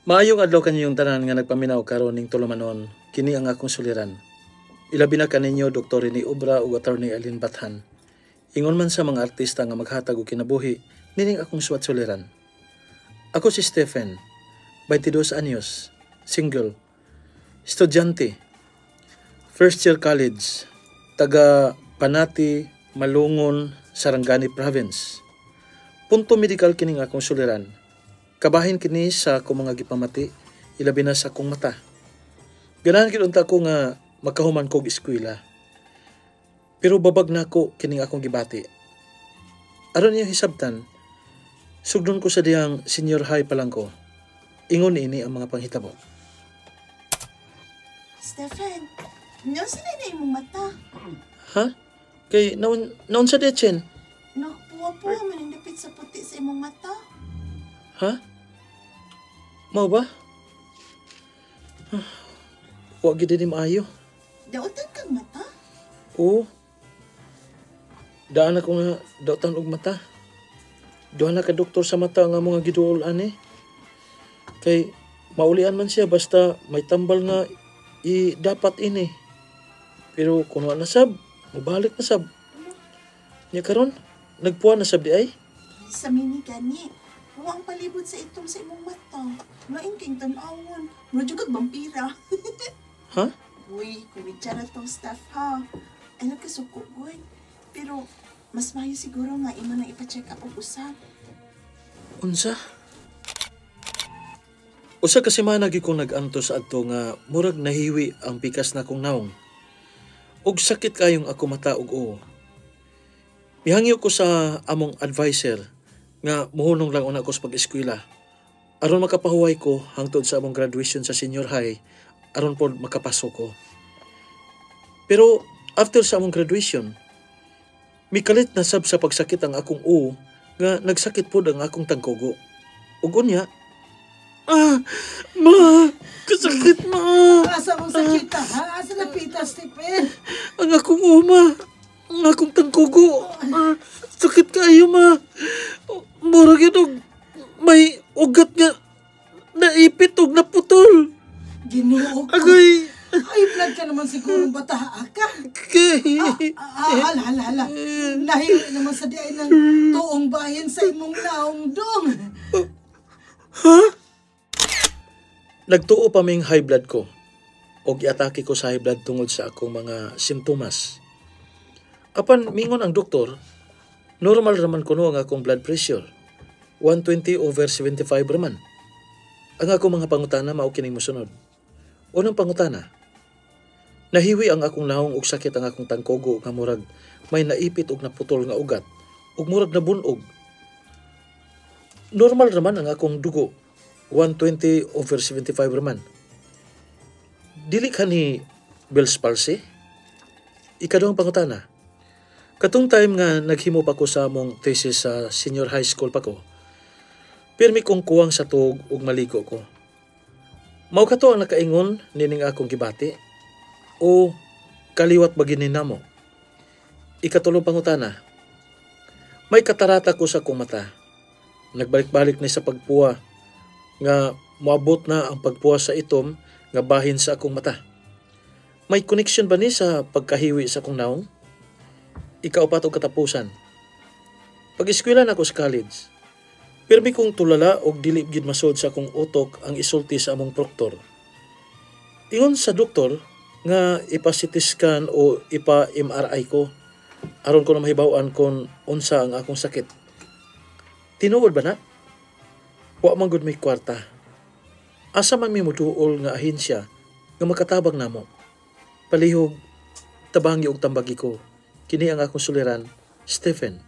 Maayong adlaw kaninyong tanan nga nagpaminaw karon ning tulumanon, kini ang akong suliran. Ilabi na kaninyo Dr. Rene Obra ug Attorney Eileen Bathan. Ingon man sa mga artista nga maghatag og kinabuhi nining akong suwat suliran. Ako si Stephen, 22 anyos, single, estudyante, first year college, taga Panati, Malungon, Sarangani Province. Punto medical kining akong suliran. Kabahin kini sa akong mga gipamati, ilabi na sa akong mata. Ganahan gid unta ko nga makahuman kog eskwela. Pero babag na ako kining akong gibati. Aron iyang hisabtan, sugdon ko sa diyang senior high pa lang ko. Ingon ini ang mga panghitabo. Stephen, unsa na imong mata? Ha? Kay naon naon sa Dechen? Nagpuwa-puwa man ang dapit sa puti sa imong mata. Ha? Mao ba? Wa gid ni maayo. Dautan kang mata? Oo. Daan ako nga dautan og mata. Duha na ka doktor sa mata nga mga giduol ani. Kay maulian man siya basta may tambal nga i dapat ini. Pero kung wa na sab, mobalik na sab. Nya karon, nagpuwa na sab di ay. Sa mini gani, wa ang palibot sa itom sa imong mata. Lain kayong tan-awon. Mura jud kag vampira. Ha? Uy, kumidya na tong staff ha. Ay nagkasuko, goy. Pero mas maayo siguro nga imo nang ipa-check up og usab. Unsa? Usa ka semana gyud kong nag-antos adto nga murag nahiwi ang pikas na kong nawong. Ug sakit kayong ako mata ug uo. Mihangyo ko sa among advisor nga muhunong lang una ko sa pag-eskwela. Aron makapahuway ko hangtod sa among graduation sa senior high, aron pod makapasok ko. Pero after sa among graduation, mikalit na sab sa pagsakit ang akong uo nga nagsakit pod ang akong tangkugo. Ug unya, ah, ma, kasakit ma. Asa mong sakit ha? Asa na pita, Stephen? Ang akong uma, ang akong tangkugo. Ah, sakit kaayo ma. Murag yun og may ugat nga naipit og naputol. Ginoo ko. Agoy, High blood ka naman siguro bata ka. Kay. Ah, hala, hala, hala. Nahiwi naman sa diay ng tuong bahin sa imong naong dong. Nagtuo pa ming high blood ko. Og iatake ko sa high blood tungod sa akong mga simptomas. Apan mingon ang doktor, normal raman kuno ang akong blood pressure. 120/75 raman. Ang akong mga pangutana mao kining mosunod. Unang pangutana, nahiwi ang akong naong og sakit ang akong tangkogo nga murag may naipit og naputol nga ugat ug murag nabunog. Normal raman ang akong dugo, 120/75 raman. Dili ka ni Bell's palsy? Ikaduhang pangutana, katong time nga naghimo pa ko sa among thesis sa senior high school pa ko, pirmi kong kuwang sa tuog ug maligo ko. Mao kato ang nakaingon nining akong gibati o kaliwat ba gini namo? Ikatulong pangutana, may katarata ko sa akong mata. Nagbalik-balik ni sa pagpuwa nga moabot na ang pagpuwa sa itom nga bahin sa akong mata. May connection ba ni sa pagkahiwi sa akong naong? Ikaupat og katapusan, pag-eskwela na ako sa college, pirmi kong tulala og dili gid masod sa akong utok ang isulti sa among proktor. Ingon sa doktor nga ipa-CT scan o ipa-MRI ko aron ko na mahibaw-an kon unsa ang akong sakit. Tinuod ba na? Wa man gud may kwarta. Asa man mi moduol nga ahensya nga makatabang namo? Palihog, tabangi og tambagi ko. Kini ang akong suliran, Stephen.